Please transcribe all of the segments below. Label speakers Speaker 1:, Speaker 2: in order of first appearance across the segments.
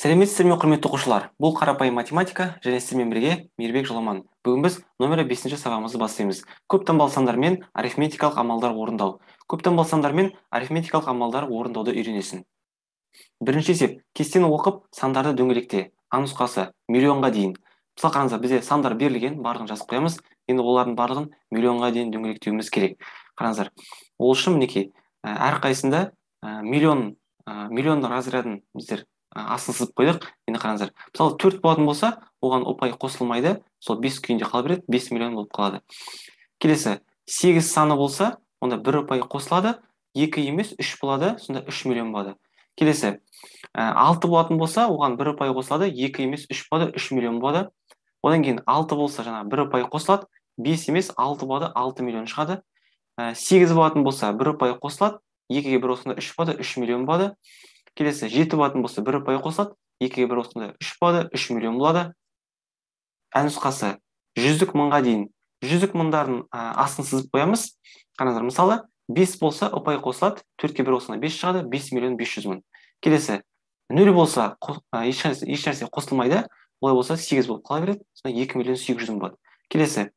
Speaker 1: Сәлеметсіздер ме, құрметті оқушылар? Бұл қарапайым математика және сіздермен бірге Мейірбек Жоламан. Бүгін біз номері 5-ші сабағымызды бастаймыз. Көп таңбалы сандармен арифметикалық амалдар орындау. Көп таңбалы сандармен арифметикалық амалдар орындауды үйренесің. Бірінші есеп, кестені оқып, сандарды дөңгелекте. А нұсқасы миллионға дейін. Мысалы қараңыздар, бізде сандар берілген, барлығын жазып қоямыз. Енді олардың барлығын миллионға дейін дөңгелектеуіміз керек. Қараңыздар, ол үшін мінекей, әрқайсысында миллион разрядын біздер астын сызып қойдық. Енді қараңыздар, мысалы 4 болатын болса, оған ұпай қосылмайды, сол 5 күйінде қала береді, 5 миллион болып қалады. Келесі 8 саны болса, онда 1 ұпай қосылады, 2 емес 3 болады, сонда 3 миллион болады. Келесі 6 болатын болса, оған 1 ұпай қосылады, 2 емес 3 болады, 3 миллион болады. Одан кейін 6 болса, жаңа 1 ұпай қосылады, 5 емес 6 болады, 6 миллион шығады. 8 болатын болса, 1 ұпай қосылады, 2-ге 1 қосқанда 3 болады, 3 миллион болады. Келесі 7 болатын болса, 1 ұпай қосылады, 2-ге 1 қосқанда 3 болады, 3 миллион болады. Ә нұсқасы жүздік мыңға дейін. Жүздік мыңдардың астын сызып қоямыз. Қараңыздар, мысалы 5 болса ұпай қосылады, 4-ке 1 қосқанда 5 шығады, 5 миллион 500 мың. Келесі 0 болса еш нәрсе қосылмайды, олай болса 8 болып қала береді, сонда 2 миллион 800 мың болады. Келесі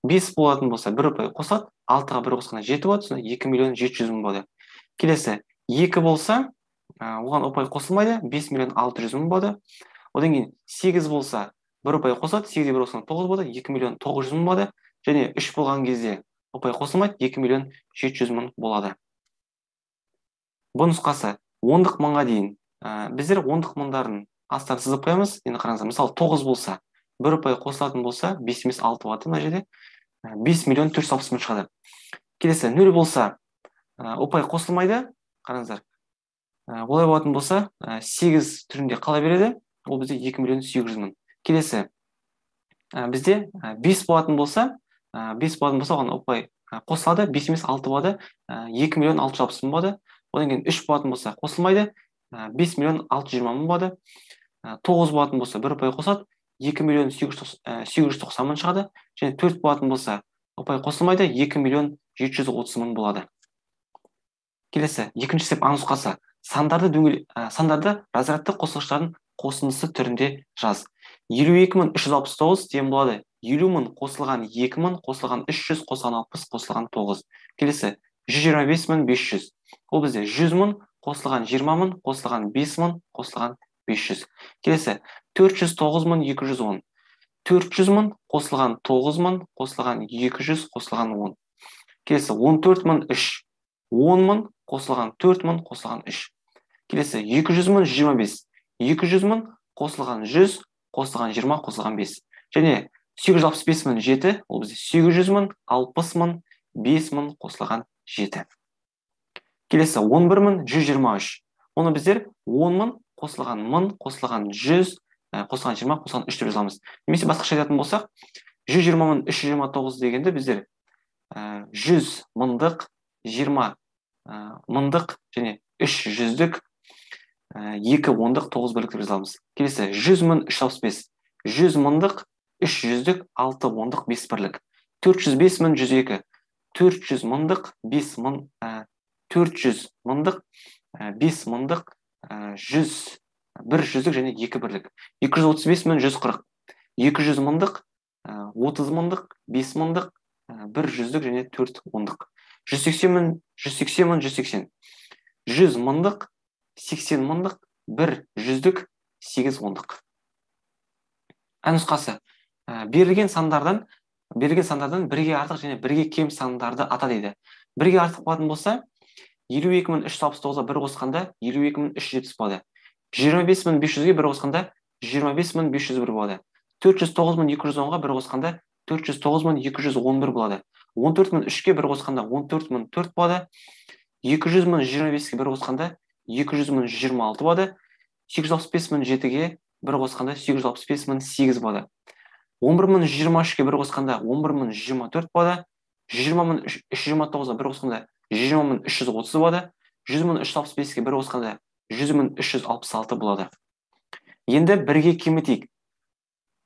Speaker 1: 5 болатын болса 1 ұпай қосылады, 6-ға 1 қосқанда 7 болады, сонда 2 миллион 700 мың болады. Келесі 2 болса, оған ұпай қосылмайды, 5 миллион 600 мың болады. Одан кейін 8 болса, 1 ұпай қосылады, 8-ге 1 қосқанда 9 болады, 2 миллион 900 мың болады. Және 3 болған кезде ұпай қосылмайды, 2 миллион 700 мың болады. Бұл нұсқасы ондық мыңға дейін. Біздер ондық мыңдарын астан сызып қоямыз. Енді қараңыздар, мысалы 9 болса, 1 ұпай қосылатын болса, 5 емес 6 болады мына жерде. 5 миллион 460 мың шығады. Келесі 0 болса, ұпай қосылмайды. Қараңыздар, олай болатын болса, 8 түрінде қала береді, ол бізде 2 миллион 800 мың. Келесі, бізде 5 болатын болса, 5 болатын болса, оған ұпай қосылады, 5 емес 6 болады, 2 миллион 660 мың болады. Одан кейін 3 болатын болса қосылмайды, 5 миллион 620 мың болады. 9 болатын болса 1 ұпай қосады, 2 миллион 890 мың шығады. Және 4 болатын болса ұпай қосылмайды, 2 миллион 730 мың болады. Келесі, екінші есеп А нұсқасы. Сандарды разрядты қосылғыштардың қосындысы түрінде жаз. 52369 тең болады. 50 мың қосылған 2 мың қосылған 300 қосылған 60 қосылған 9. Келесі 125500. Ол бізде 100 мың қосылған 20 мың қосылған 5 мың қосылған 500. Келесі 409210. 400 мың қосылған 9 мың қосылған 200 қосылған 10. Келесі 14003. 10 мың қосылған 4 мың қосылған 3. Келесі 200 мың 125. 200 мың қосылған 100 қосылған 20 қосылған 5. Және 865 мың 7, ол бізде 800 мың 60 мың 5 мың қосылған 7. Келесі 11 мың 123. Оны біздер 10 мың қосылған мың қосылған 100 қосылған 20 қосылған 3 деп жазамыз. Немесе басқаша айтатын болсақ, 120 мың 329 дегенді біздер 100 мыңдық 20 мыңдық және 3 жүздік 2 ондық 9 бірлік деп жазамыз. Келесі 100 мың 365. 100 мыңдық 3 жүздік 6 ондық 5 бірлік. 405 мың 102. 400 мыңдық 5 мың 400 мыңдық 5 мыңдық 100 1 жүздік және 2 бірлік. 235 мың 140. 200 мыңдық 30 мыңдық 5 мыңдық 1 жүздік және 4 ондық. 180 мың 180 мың 180. 100 мыңдық 80 мыңдық 1 жүздік 8 ондық. Ә нұсқасы берілген сандардан бірге артық және бірге кем сандарды ата дейді. Бірге артық болатын болса, 52369-ға 1 қосқанда 52370 болады. 25500-ге 1 қосқанда 25501 болады. 409210-ға 1 қосқанда 409211 болады. 14003-ке 1 қосқанда 14004 болады. 200025-ке 1 қосқанда 200026 болады. 865007-ге 1 қосқанда 865008 болады. 11123-ке 1 қосқанда 11124 болады. 120329-ға 1 қосқанда 120330 болады. 100365-ке 1 қосқанда 100366 болады. Енді бірге кемітейік.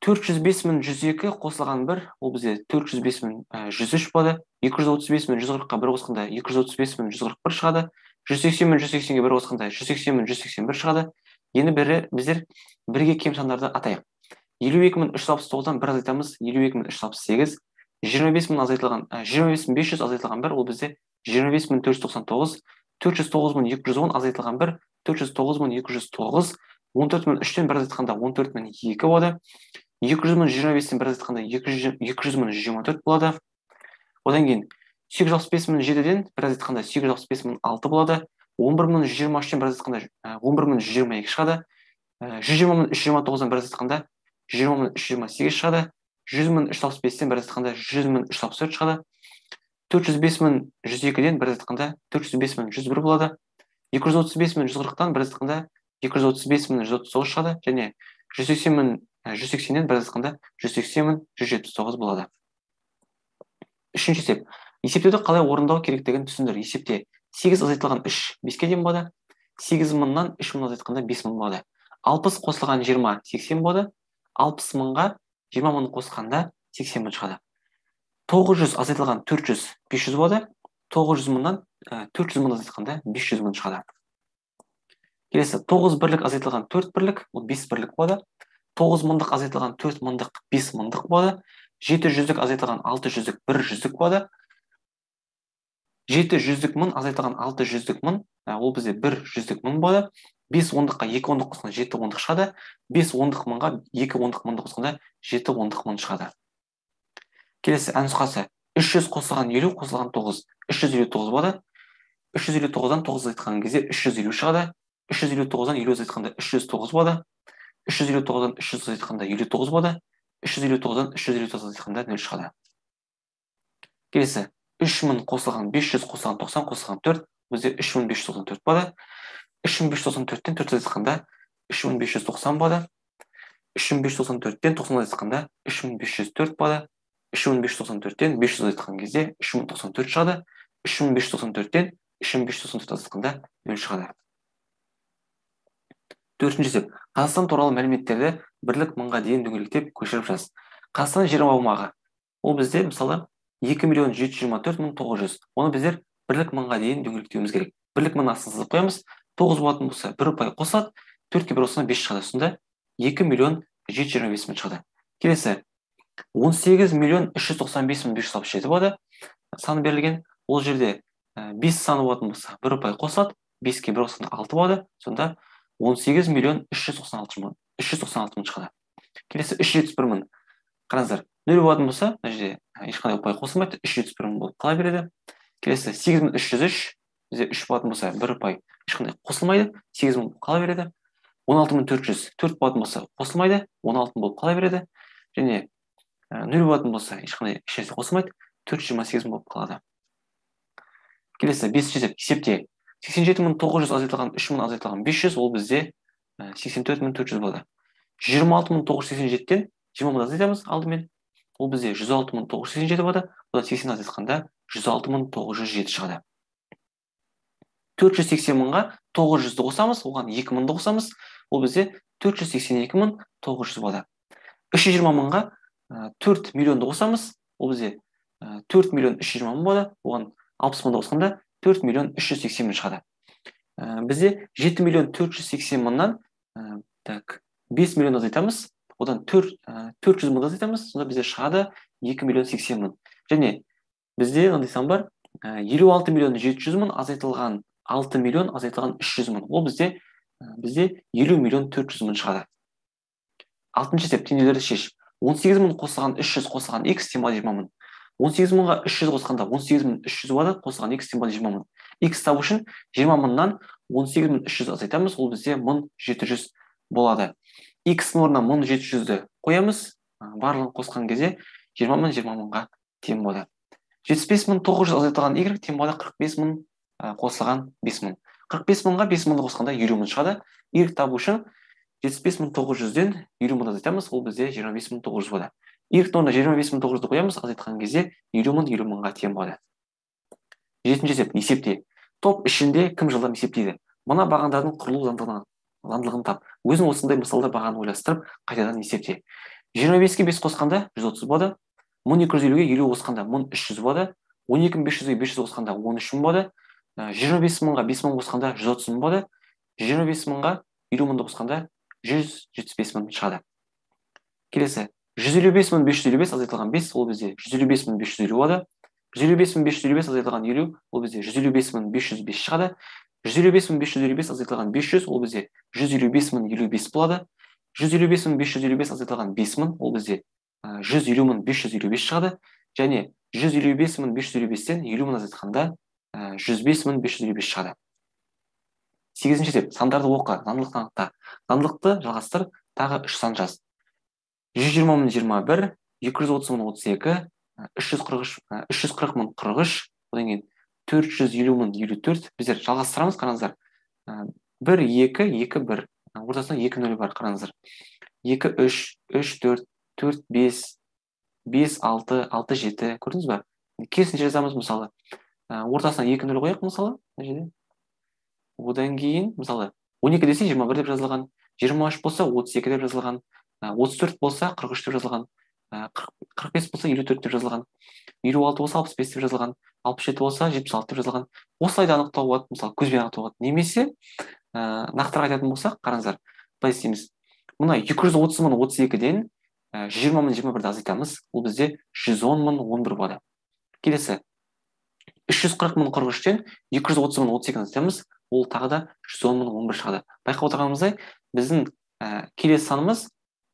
Speaker 1: 405102 қосылған 1, ол бізде 405103 болады. 235140-қа 1 қосқанда 235141 шығады. 180180-ге 1 қосқанда 180181 шығады. Енді бірі біздер бірге кем сандарды атайық. 52369-дан 1 азайтамыз, 52368. 25000 азайтылған, 25500 азайтылған 1, ол бізде 25499. 409210 азайтылған 1, 409209. 14003-тен 1 азайтқанда 14002 болады. 200025-тен 1 азайтқанда 200124 болады. Одан кейін 865007-ден 1 азайтқанда 865006 болады. 11123-тен 1 азайтқанда 11122 шығады. 120329-дан 1 азайтқанда 120328 шығады. 100365-тен 1 азайтқанда 100364 шығады. 405102-ден 1 азайтқанда 405101 болады. 235140-тан 1 азайтқанда 235139 шығады. Және 180180-нен 1 азайтқанда 180179 болады. Үшінші есеп. Есептеуді қалай орындау керектігін түсіндір. Есепте 8 азайтылған 3 5-ке дейін болады. 8000-нан 3000 азайтқанда 5000 болады. 60 қосылған 20 80 болады. 60000-ға 20000 қосқанда 80000 шығады. 900 азайтылған 400 500 болады. 900 000-нан 400 000 азайтқанда 500 000 шығады. Келесі 9 бірлік азайтылған 4 бірлік, ол 5 бірлік болады. 9 мыңдық азайтылған 4 мыңдық 5 мыңдық болады. 7 жүздік азайтылған 6 жүздік 1 жүздік болады. 7 жүздік мың азайтылған 6 жүздік мың, ол бізде 1 жүздік мың болады. 5 ондыққа 2 ондық қосқанда 7 ондық шығады. 5 ондық мыңға 2 ондық мыңды қосқанда 7 ондық мың шығады. Келесі ән нұсқасы 300 қосылған 50 қосылған 9, 359 болады. 359-дан 9 азайтқан кезде 350 шығады. 359-дан 50 азайтқанда 309 болады. 359-дан 300 азайтқанда 59 болады. 359-дан 359 азайтқанда 0 шығады. Келесі 3000 қосылған 500 қосылған 90 қосылған 4, бізде 3594 болады. 3594-тен 4 азайтқанда 3590 болады. 3594-тен 90 азайтқанда 3504 болады. 3594-тен 500 азайтқан кезде 3094 шығады. 3594-тен 3594 азайтқанда 0 шығады. Төртінші есеп. Қазақстан туралы мәліметтерді бірлік мыңға дейін дөңгелектеп көшіріп жаз. Қазақстан жер аумағы. Ол бізде мысалы 2 724 900. Оны біздер бірлік мыңға дейін дөңгелектеуіміз керек. Бірлік мың астын сызып қоямыз. 9 болатын болса 1 ұпай қосылады. 4-ке 1 қосқанда 5 шығады. Сонда 2 725 000 шығады. Келесі 18 395 567 болады. Саны берілген. Ол жерде 5 саны болатын болса 1 ұпай қосылады. 5-ке 1 қосқанда 6 болады. Сонда 18 396 396 мың шығады. Келесі 371 мың. Қараңыздар, 0 болатын болса, мына жерде ешқандай ұпай қосылмайды, 371 мың болып қала береді. Келесі 8303, бізде 3 болатын болса, 1 ұпай ешқандай қосылмайды, 8000 болып қала береді. 16400, 4 болатын болса қосылмайды, 16 болып қала береді. Және 0 болатын болса, ешқандай ешнәрсе қосылмайды, 428 мың болып қалады. Келесі 5 есеп, есепте 87900 азайтылған 3000 азайтылған 500, ол бізде 84400 болады. 26987-тен 20000 азайтамыз алдымен. Ол бізде 106987 болады. Одан 80 азайтқанда 106907 шығады. 480 мыңға 900-ді қосамыз, оған 2000-ды қосамыз. Ол бізде 482900 болады. 320 мыңға 4 миллионды қосамыз. Ол бізде 4 320 000 болады. Оған 60 мыңды қосқанда 4 380 000 шығады. Бізде 7 480 мыңнан так 5 миллион азайтамыз, одан 400 мыңды азайтамыз, сонда бізде шығады 2 080 мың. Және бізде мынандай сан бар, 56 700 мың азайтылған 6 миллион азайтылған 300 мың. Ол бізде 50 400 мың шығады. Алтыншы есеп, теңдеулерді шеш. 18 мың қосылған 300 қосылған x тең болады 20 мың. 18 мыңға 300 қосқанда 18300 болады, қосылған x тең болады 20 мың. X табу үшін 20 мыңнан 18300 азайтамыз, ол бізде 1700 болады. X-ның орнына 1700-ді қоямыз, барлығын қосқан кезде 20 мың 20 мыңға тең болады. 75900 азайтылған y тең болады 45 мың қосылған 5 мың. 45 мыңға 5 мыңды қосқанда 50 мың шығады. Y табу үшін 75900-ден 50 мыңды азайтамыз, ол бізде 25900 болады. Y-ның орнына 25900-ді қоямыз, азайтқан кезде 50 мың 50 мыңға тең болады. Жетінші есеп, есепте. Топ ішінде кім жылдам есептейді? Мына бағандардың құрылу заңдылығын тап. Өзің осындай мысалда бағаны ойластырып, қайтадан есепте. 25-ке 5 қосқанда 130 болады. 1250-ге 50 қосқанда 1300 болады. 12500-ге 500 қосқанда 13000 болады. 25000-ға 5000 қосқанда 130000 болады. 25000-ға 50 мыңды қосқанда 175 мың шығады. Келесі 155 мың 555 азайтылған 5, ол бізде 155 мың 550 болады. 155 мың 555 азайтылған 50, ол бізде 155 мың 505 шығады. 155 мың 555 азайтылған 500, ол бізде 155 мың 55 болады. 155 мың 555 азайтылған 5 мың, ол бізде 150 мың 555 шығады. Және 155 мың 555-тен 50 мың азайтқанда 105 мың 555 шығады. 8-ші есеп, сандарды оқы, заңдылықты анықта. Заңдылықты жалғастыр, тағы 3 сан жаз. 120 мың 21, 230 мың 32, 340 мың 43, одан кейін 450 мың 54. Біздер жалғастырамыз, қараңыздар. 1, 2, 2, 1. Ортасында 2 0 бар, қараңыздар. 2, 3, 3, 4, 4, 5, 5, 6, 6, 7. Көрдіңіз ба? Керісінше жазамыз, мысалы. Ортасына 2 0 қояйық, мысалы. Одан кейін, мысалы, 12 десе 21 деп жазылған, 23 болса 32 деп жазылған, 34 болса 43 деп жазылған, 45 болса 54 деп жазылған, 56 болса 65 деп жазылған, 67 болса 76 деп жазылған. Осылай да анықтауға болады, мысалы, көзбен анықтауға болады. Немесе нақтырақ айтатын болсақ, қараңыздар, былай істейміз. Мына 230 мың 32-ден 120 мың 21-ді азайтамыз, ол бізде 110 мың 11 болады. Келесі 340 мың 43-тен 230 мың 32-ні азайтамыз, ол тағы да 110 мың 11 шығады. Байқап отырғанымыздай, біздің келесі санымыз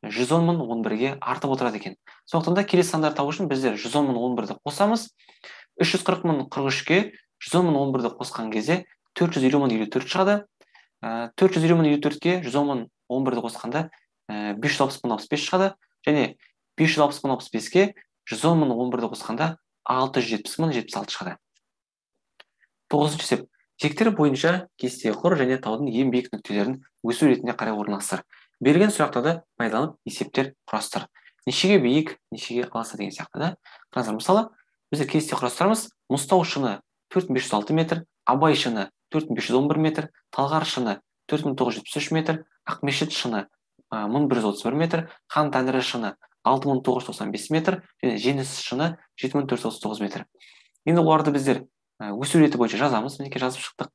Speaker 1: 110 мың 11-ге артып отырады екен. Сондықтан да келесі сандарды табу үшін біздер 110 мың 11-ді қосамыз. 340 мың 43-ке 110 мың 11-ді қосқан кезде 450 мың 54 шығады. 450 мың 54-ке 110 мың 11-ді қосқанда 560 мың 65 шығады. Және 560 мың 65-ке 110 мың 11-ді қосқанда 670 мың 76 шығады. 9-шы есеп. Тектер бойынша кесте құр және таудың ең биік нүктелерін өсу ретіне қарай орналастыр. Берілген сұрақтарды пайдаланып есептер құрастыр. Нешеге биік, нешеге аласа деген сияқты да. Қараңыздар, мысалы, біздер кесте құрастырамыз. Мұзтау шыңы 4506 метр, Абай шыңы 4511 метр, Талғар шыңы 4973 метр, Ақмешіт шыңы 1131 метр, Хан Тәңірі шыңы 6995 метр және Жеңіс шыңы 7439 метр. Енді оларды біздер өсу реті бойынша жазамыз, мінекей жазып шықтық.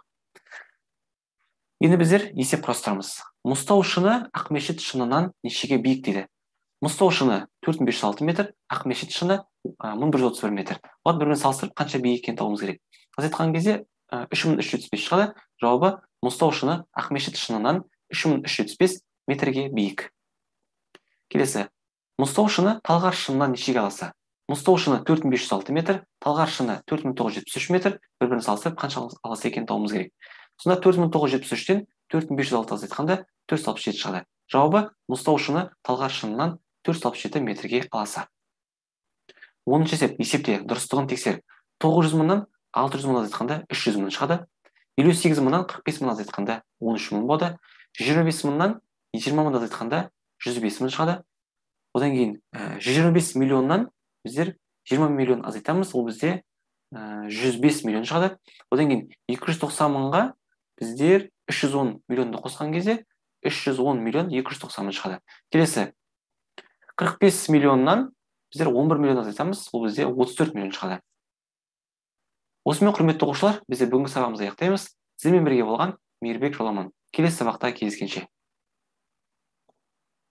Speaker 1: Енді біздер есеп құрастырамыз. Мұзтау шыңы Ақмешіт шыңынан нешеге биік дейді. Мұзтау шыңы 4506 метр, Ақмешіт шыңы 1131 метр. Оларды бір-бірімен салыстырып қанша биік екенін табуымыз керек. Азайтқан кезде 3375 шығады. Жауабы Мұзтау шыңы Ақмешіт шыңынан 3375 метрге биік. Келесі. Мұзтау шыңы Талғар шыңынан нешеге аласа? Мұзтау шыңы 4506 метр, Талғар шыңы 4973 метр, бір-бірін салыстырып қанша аласа екенін табуымыз керек. Сонда 4973-тен 4506 азайтқанда 467 шығады. Жауабы Мұзтау шыңы Талғар шыңынан 467 метрге аласа. 10-шы есеп, есепте дұрыстығын тексер. 900 мыңнан 600 мың азайтқанда 300 мың шығады. 58 мыңнан 45 мың азайтқанда 13 мың болады. 125 мыңнан 20 мың азайтқанда 105 мың шығады. Одан кейін 125 миллионнан біздер 20 миллион азайтамыз, ол бізде 105 миллион шығады. Одан кейін 290 мыңға біздер 310 миллионды қосқан кезде 310 миллион 290 мың шығады. Келесі 45 миллионнан біздер 11 миллион азайтамыз, ол бізде 34 миллион шығады. Осымен, құрметті оқушылар, біздер бүгінгі сабағымызды аяқтаймыз. Сіздермен бірге болған Мейірбек Жоламан. Келесі сабақта кездескенше.